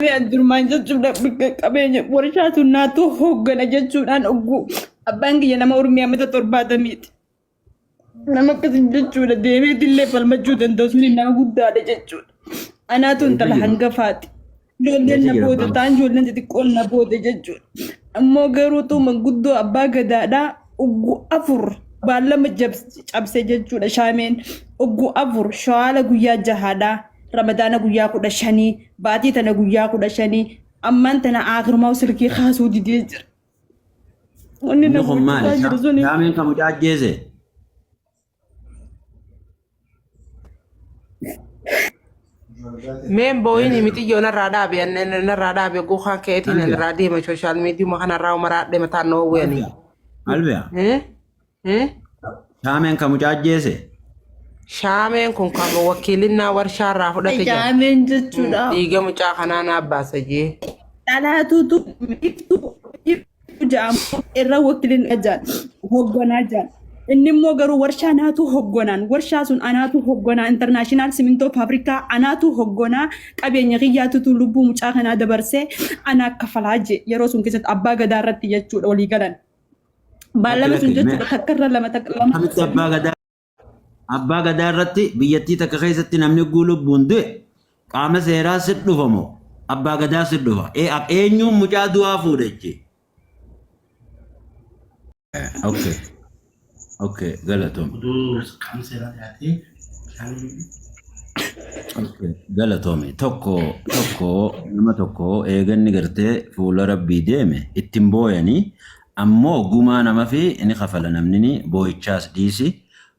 Durmaan jechuudha bakka qabeenya warshaa sun naatu hooggana jechuudhaan ogguu abbaan kiyya nama Oromiyaa mata 70ti. Nama akkasii jechuudha deemeetillee falmachuu danda'u suni nama guddaadha jechuudha. Anaatu intala hangafaati. Ijoolleen na booda ta'an ijoolleen xixiqqoon na booda jechuudha. Ammoo garuu tu manguddoo abbaa gadaadhaa oggu 4 baallama cabse jechuudha shaameen oggu 4 shawaala guyyaa jahaadhaa ramadaana guyyaa 15 baatii tana guyyaa 15 ammaan tana aakirumaa silkii kaasuu didee jira. Wanni na Inni kun maali? gochisaa jiru suni. Shaameen kan mucaa ajjeese? Meen booyin mixiyyo narraa dhaabe narraa dhaabe guukaan keetiin Albiya. narraa deema sooshaal miidiyuma kanarraa maraadhe mataan na oowweeni. Albiya. Shaameen kan mucaa ajjeese? Shaameen kun kan wakiilinnaa warshaarraa fudhate jira. Shaameen jechuudha. Dhiiga mucaa kanaa naa baasa jee. Dhalaatuutu iftuu iftuu ja'amu irra wakiliin ja'an hogganaa ja'an. Inni immoo garuu warshaa naatu hogganaan warshaa sun anaatu hogganaa intarnaashinaal simintoo faabrikaa anaatu hogganaa qabeenya kiyyaatutu lubbuu mucaa kanaa dabarsee anaa kafalaa jee yeroo sun keessatti abbaa gadaa irratti jechuudha walii galan. Baallama sun jechuudha takka irra lama takka lama. Akkamitti abbaa gadaa abbaa gadaa irratti biyyattii takka keessatti namni hogguu lubbuun du'e qaama seeraa sit dhufa moo abbaa gadaa sit dhufa? Eenyuun mucaa du'aa fuudhe jechee? Okay. Okay, galatoom. Oduu qaamni seeraa dhiyaatee bishaan Okay, galatoomi. Tokko tokko nama tokko eeganni gartee fuula rabbii deeme ittiin booyanii ammoo gumaa nama fi ni kafala namni ni boo'ichaas dhiisi.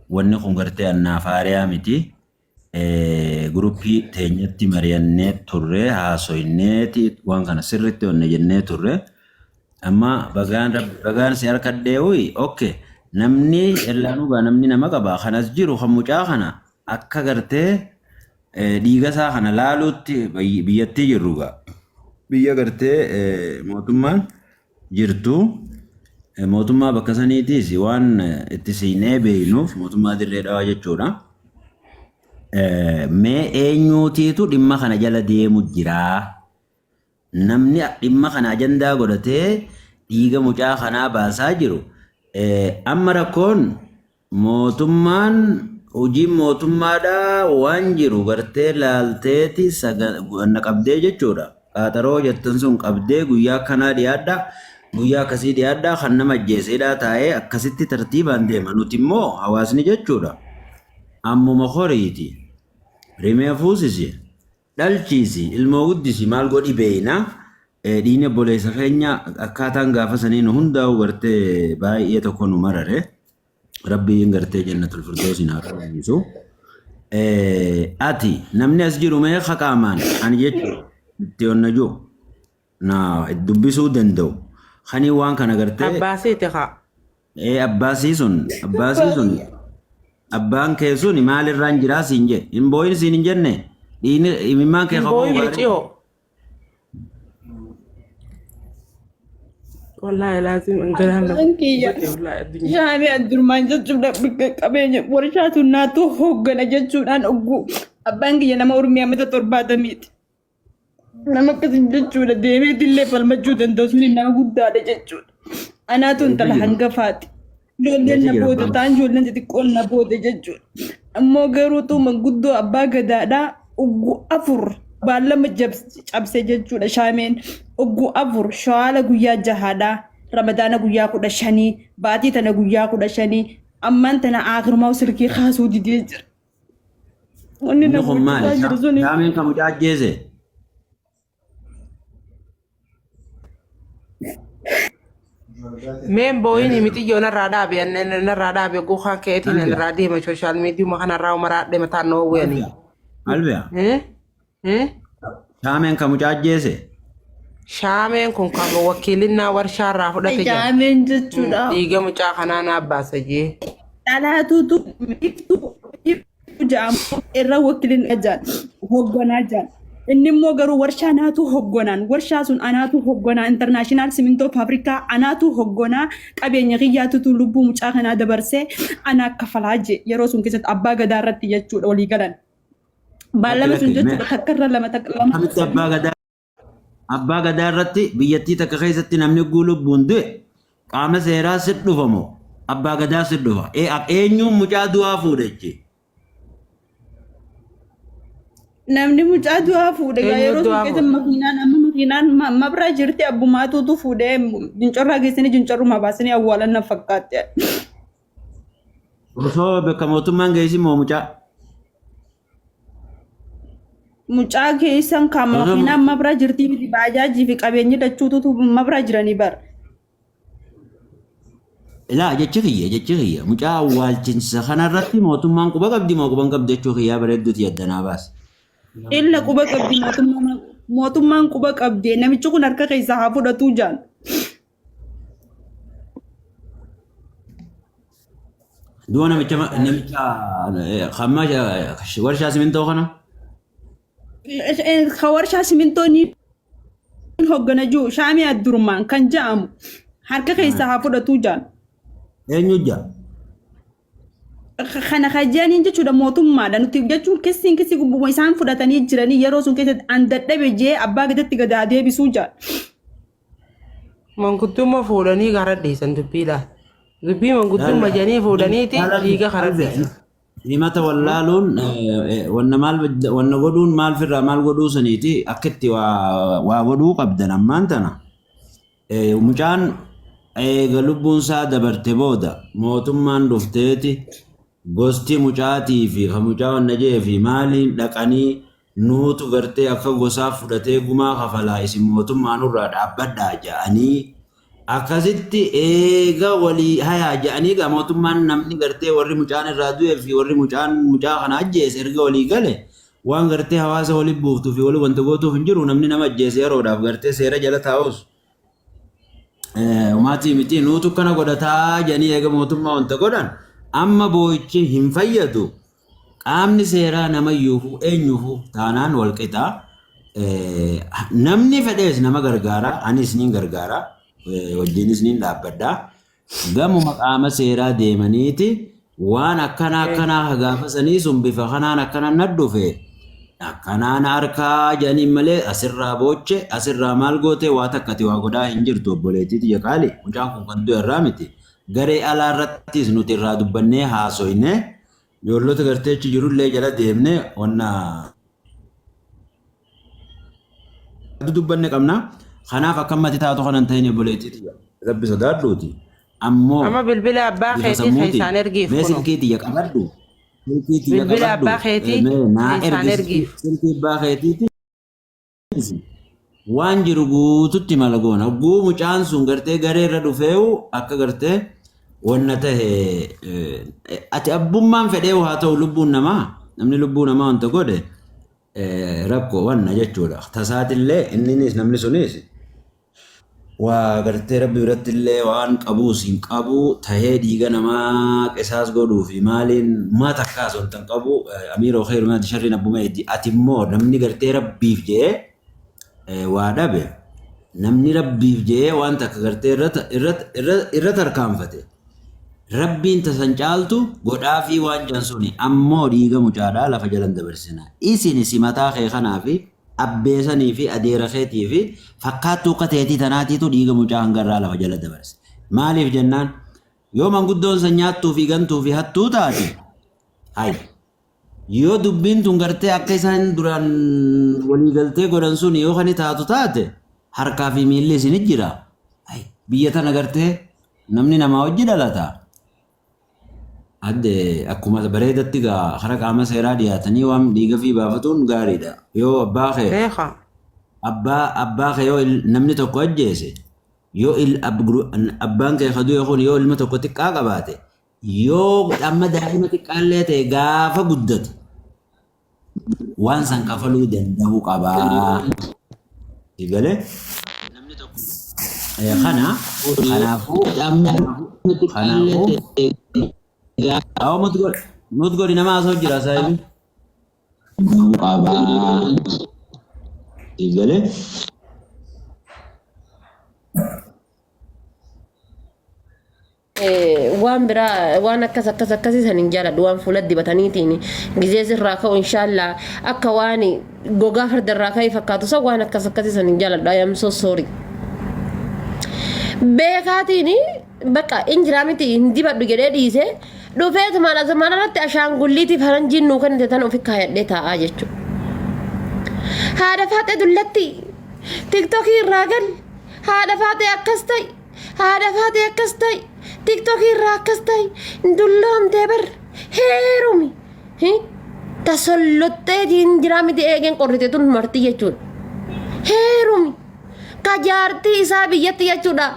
Wanni kun gartee annaaf haariyaa miti. Guruppii teenyatti mari'annee turre haasoyneeti waan kana sirriitti onne jennee turre. Amma bagaan rabbi bagaan si harkadhee uyi okay namni ellaanuu gaa namni nama qaba kanas jiru kan mucaa kana akka gartee dhiiga isaa kana laaluutti biyyattii jirru gaa biyya gartee mootummaan jirtu mootummaa bakka saniitiis waan itti siinee beeknuuf mootummaa dirree dhawaa jechuudha. Mee eenyuutiitu dhimma kana jala deemu jiraa? Namni dhimma kana ajandaa godhatee dhiiga mucaa kanaa baasaa jiru amma rakkoon mootummaan hojiin mootummaadhaa waan jiru gartee laalteeti na qabdee jechuudha. Qaaxaroo jettan sun qabdee guyyaa akkanaa dhiyaadha guyyaa akkasii dhiyaadha kan nama ajjeeseedhaa taa'ee akkasitti tartiibaan deema. Nuti immoo hawaasni jechuudha ammuma horiiti rimee fuusisi. Dhalchiisi, ilmoo guddisi, maal godhi beeyna. Dhiigni obboleessa keenya akkaataan gaafa sanii nu hundaa'u gartee baay'ee tokko nu marare. Rabbiin gartee jannatul firdoosiin haa qananiisu. Ati namni as jiru mee qaamaan ani jechuudha itti onna jiru na dubbisuu danda'u. Kanii waan kana gartee Abbaasiiti kaa. Ee abbaasii sun abbaasii sun abbaan kee sun maalirraan jiraa siin jedhe hin boo'in siin hin jenne dhiigni imimmaan kee Hin kakuu boo'in gaarii miciyoo. Wallaahi laazim garaan na Abbaan kiyya gubate wallaahi addunyaa. shaamii addurmaan jechuudha bakka qabeenya warshaa sun naatu hooggana jechuudhaan ogguu abbaan kiyya nama Oromiyaa mata 70ti. Nama akkasii jechuudha deemeetillee falmachuu danda'u suni nama guddaadha jechuudha. Anaatu intala hangafaati. Ijoolleen na booda ta'an ijoolleen xixiqqoon na booda jechuudha. Ammoo garuu tu manguddoo abbaa gadaadhaa oggu 4 baallama cabse jechuudha shaameen oggu 4 shawaala guyyaa jahaadhaa ramadaana guyyaa 15 baatii tana guyyaa 15 ammaan tana aakirumaa silkii kaasuu didee jira. Wanni Inni na kun maali? gochisaa jiru suni. Shaameen kan mucaa ajjeese? Meen booyin mixiyyo narraa dhaabe narraa dhaabe guukaan keetiin Albiya. narraa deema sooshaal miidiyuma kanarraa maraadhe mataan na oowweeni. Albiya. Shaameen kan mucaa ajjeese? Shaameen kun kan wakiilinnaa warshaarraa fudhate jira. Shaameen jechuudha. Dhiiga mucaa kanaa naa baasa jee. Dhalaatuutu iftuu iftuu ja'amu irra wakiliin ja'an hogganaa ja'an. Inni immoo garuu warshaa naatu hogganaan warshaa sun anaatu hogganaa intarnaashinaal simintoo faabrikaa anaatu hogganaa qabeenya kiyyaatutu lubbuu mucaa kanaa dabarsee anaa kafalaa jee yeroo sun keessatti abbaa gadaa irratti jechuudha walii galan. Baallama sun jechuudha takka irra lama takka lama. Akkamitti abbaa gadaa Abbaa gadaa irratti biyyattii takka keessatti namni hogguu lubbuun du'e qaama seeraa sit dhufa moo abbaa gadaa sit dhufa? Eenyuun mucaa du'aa fuudhe jechi? Namni mucaa du'aa fuudhe gaa Eenyu yeroo sun du'aa keessa fuudhe? makiinaan amma makiinaan mabraa jirti abbumaatuutu fuudhee jincorraa geessanii jincorrumaa baasanii awwaalan na fakkaatte. Osoo bakka mootummaan geessin moo mucaa? Mucaa keessan kan Osoo makiinaan mabraa jirtii miti baajaajii fi qabeenyi dachuututu mabraa jiranii bara. Ilaa jechi kiyya mucaa awwaalchinsa kanarratti mootummaan quba qabdi moo quba hin qabdu jechuu kiyyaa bareedduuti yaddanaa baase. Illa quba qabdi mootummaan, mootummaan quba qabdi, namichi kun harka keessaa haa fudhatuu jaan. Du'a namicha hamma warshaa simintoo kana. Ka warshaa simintoo ni hoggana jiru Shaamii Addurmaan kan ja'amu harka keessaa haa fudhatuu jaan. Eenyu jaa? Kana kajjaaniin jechuudha mootummaadha nuti jechuun kessiin kessi gubbuma isaan fudhatanii jiranii yeroo sun keessatti an dadhabe jee abbaa gadatti gad haa deebisuu jaan. Manguddummaa fuudhanii gara dhiisan dubbii laal. Dubbii manguddummaa jedhanii fuudhaniiti dhiiga kara dhiisan. Himata wallaaluun wanna maal wanna godhuun maal firraa maal godhuu saniiti akka itti waa godhuu qabdan ammaan tana. Mucaan eega lubbuun isaa dabarte booda mootummaan dhufteeti gosti mucaatii fi kan mucaa wanna jee fi maaliin dhaqanii nuutu gartee akka gosaa fudhatee gumaa kafalaa, isin mootummaa nurraa dhaabbadhaa ja'anii akkasitti eega walii hayaa ja'anii gaa mootummaan namni gartee warri mucaan irraa du'ee fi warri mucaan mucaa kana ajjeese erga walii gale waan gartee hawaasa walii buuftuu fi walii wanta gootuuf hin jiru. Namni nama ajjeese yeroodhaaf gartee seera jala taa'us Umaatii miti nuutu kana godhataa jedhanii eega mootummaa wanta godhan amma boo'ichi hin fayyadu. Qaamni seeraa namayyuufuu eenyuufuu taanaan walqixa. Namni fedhees nama gargaara, anis niin gargaara, wajjinis niin dhaabbadha. Gamuma qaama seeraa deemaniiti waan akkanaa akkanaa gaafa sanii sun bifa kanaan akkana na dhufe akkanaan harkaa jedhaniin malee asirraa booche asirraa maal goote waa takkati waa godhaa hin jirtu. Obboleettii tiyya qaali, mucaan kun kan du'e irraa miti. Garee alaa irrattis nuti irraa dubbannee haasoyne, ijoollota gartee achi jirullee jala deemne wanna dubbanne qabna. Kanaaf akka ammatti taatu kanan ta'in, obboleettii tiyya, rabbi sodaadhuuti. Ammoo Amma bilbila abbaa bifa keetii sammuutiin keessaan ergiif mee kunoo. Silkii tiyya qabadhu. Silkii tiyya Bilbila qabadhu. abbaa keetii Mee naa keessaan ergi ergiif. silkii abbaa keetiiti. Waan jiru guututti mala goona. Hogguu mucaan sun gartee garee irra dhufeewu akka gartee wanna tahe ati abbummaan fedheewu haa ta'u, lubbuun namaa namni lubbuu namaa wanta godhe rakkoo wanna jechuudha. Tasaatillee inninis namni sunis waa gartee rabbi biratti illee waan qabuus hin qabu tahee dhiiga namaa qisaas godhuu fi maaliin maa takkaas wanta hin qabu. Amiiroo khayru maati sharriin abbuma eeddi. Ati immoo namni gartee rabbiif jedhee waa dhabe, namni rabbiif jedhee waan takka gartee irra tarkaanfate rabbiin tasan caaltu godhaafii waan jedhan suni. Ammoo dhiiga mucaadhaa lafa jalan dabarsina. Isin simataa kee kanaa fi abbeesanii fi adeera keetii fi fakkaattuu akka teetii tanaatiitu dhiiga mucaa hangarraa lafa jala dabarse. Maaliif jennaan yoo manguddoon san nyaattuu fi gantuu fi hattuu taate hay yoo dubbiin tun gartee akka isaan duraan walii galtee godhan sun yoo kan taatu taate harkaa fi miilli isinit jira. Hay biyya tana gartee namni namaa hojii dhalata. Adde akkuma bareedatti gaa kara qaama seeraa dhiyaatanii waan dhiiga fi baafatuun gaariidha. Yoo abbaa kee Beeka. abbaa kee yoo namni tokko ajjeese, yoo abbaan kee ka du'e kun yoo ilma tokko xiqqaa qabaate, yoo amma daa'ima xiqqaallee ta'e, gaafa guddate waan san kafaluu danda'uu qabaa. Galee kana kanaafuu awwa mut godhi, nama haasoo jira saahibi. Qabaa. Galee. Waan biraa waan akkas akkas akkasii san hin jaaladhu waan fuula dibataniitiin gizee sirraa ka'u inshaallaa akka waan gogaa farda irraa ka'e fakkaatu san waan akkas akkasii san hin jaaladhu. I am so sorry. Beekaatiin bakka in jiraa miti hin dibadhu jedhee dhiise dhufeetumaan asumaan irratti ashaangulliitii faranjiin nuu kennite tan ofi kaayadhee taa'aa jechuudha. Haadha faaxee dullatti tiktokii irraa gal haadha faaxee akkas ta'i haadha faaxee akkas ta'i tiktokii irraa akkas ta'i dulloomtee bar heerumi ta solloxxeetiin jiraa miti eegeen qorrite tun marti jechuudha. Heerumi. Ka jaartii isaa biyyatti jechuudha.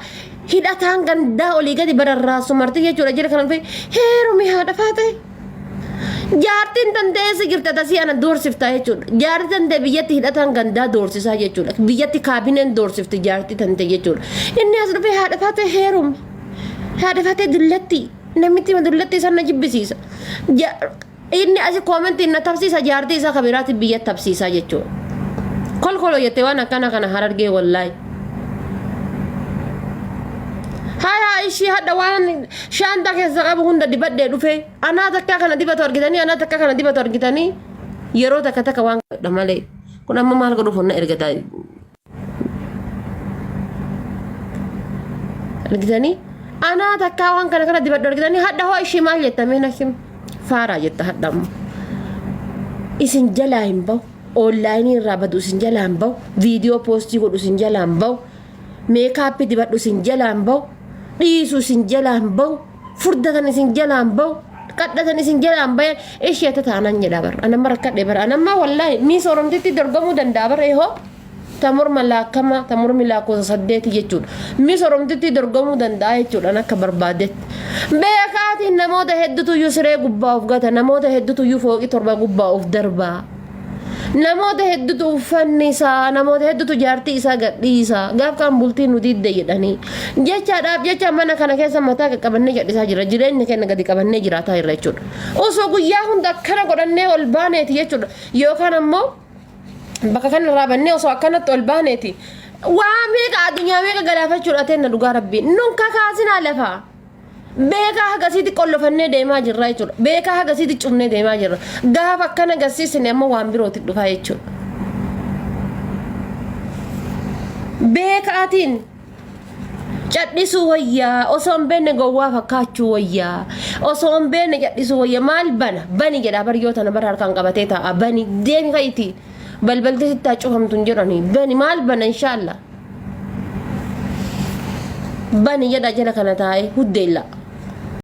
Hidhataan gandaa olii gadi bararraasu marti jechuudha. Jira kana dhufe heerumi haadha faatee. Jaartiin tantee eessa jirta tasii ana doorsiftaa jechuudha. Jaartii tantee biyyatti hidhataan gandaa doorsisaa jechuudha. Biyyatti kaabineen doorsifti jaartii tantee jechuudha. Inni as dhufe haadha faatee heerumi. Haadha faatee dullatti. Namitti dullatti isaan na jibbisiisa. Inni asi koomentiin na tabsiisa jaartii isaa kabiraatti biyya tabsiisaa jechuudha. Kolkoloo jettee waan akkana kana harargee wallaahi. Haya ishii hadha waan shaantaa keessa qabu hunda dibadhee dhufee anaa takkaa kana dibatu argitanii anaa takkaa kana dibatu argitanii yeroo takka takka waan godha malee kun amma maal godhuuf honna ergata argitanii anaa takkaa waan kana kana dibadhu argitanii hadha hoo ishii maal jetta mee nashim faaraa jetta hadha ammoo isin jalaa hin bahu onlaayinii irraa badu isin jalaa hin bahu viidiyoo poostii godhu isin jalaa hin bahu meekaappii dibadhu isin jalaa hin bahu dhiisu isin jalaa hin bahu furdatan isin jalaa hin bahu qadhatan isin jalaa hin bayan ishee tataanaan jedha bara anamma rakkadhe bara anamma wallaahi miis oromtitti dorgomuu danda'a bara ehoo ta morma laakkama ta mormi lakkoofsa saddeeti jechuudha. Miss Oromtittii dorgomuu danda'a jechuudhaan akka barbaadetti. Beekaatiin namoota hedduutu iyyuu siree gubbaa of gata, namoota hedduutu iyyuu fooqii torba gubbaa of darbaa. Namoota hedduutu uffanni isaa, namoota hedduutu jaartii isaa gadhiisa. Gaaf kaan bultii nu diidde jedhanii. Jechaadhaaf jecha mana kana keessa mataa qaqqabannee jedhisaa jira. Jireenya keenya gadi qabannee jiraataa jirra jechuudha. Osoo guyyaa hunda akkana godhannee ol baaneeti jechuudha. Yookaan ammoo bakka kana irraa bannee osoo akkanatti ol baaneeti waa meeqa addunyaa meeqa galaafachuudha teenna dhugaa rabbii nun kakaasinaa lafaa beekaa hagasiitti qollofannee deemaa jirra jechuudha beekaa hagasiitti cufnee deemaa jirra gaafa akkana garsiisne ammoo waan birooti dhufaa jechuudha beekaatiin Cadhisuu wayyaa osoo hin beekne gowwaa fakkaachuu wayyaa osoo hin beekne cadhisuu wayya maal bana bani jedhaa bar yoo tana bara harkaan qabatee taa'a bani deemi ka'iti balbalti sitti haa cufamtu hin jedhani bani maal bana inshaallah bani jedha jala kana taa'ee huddeella.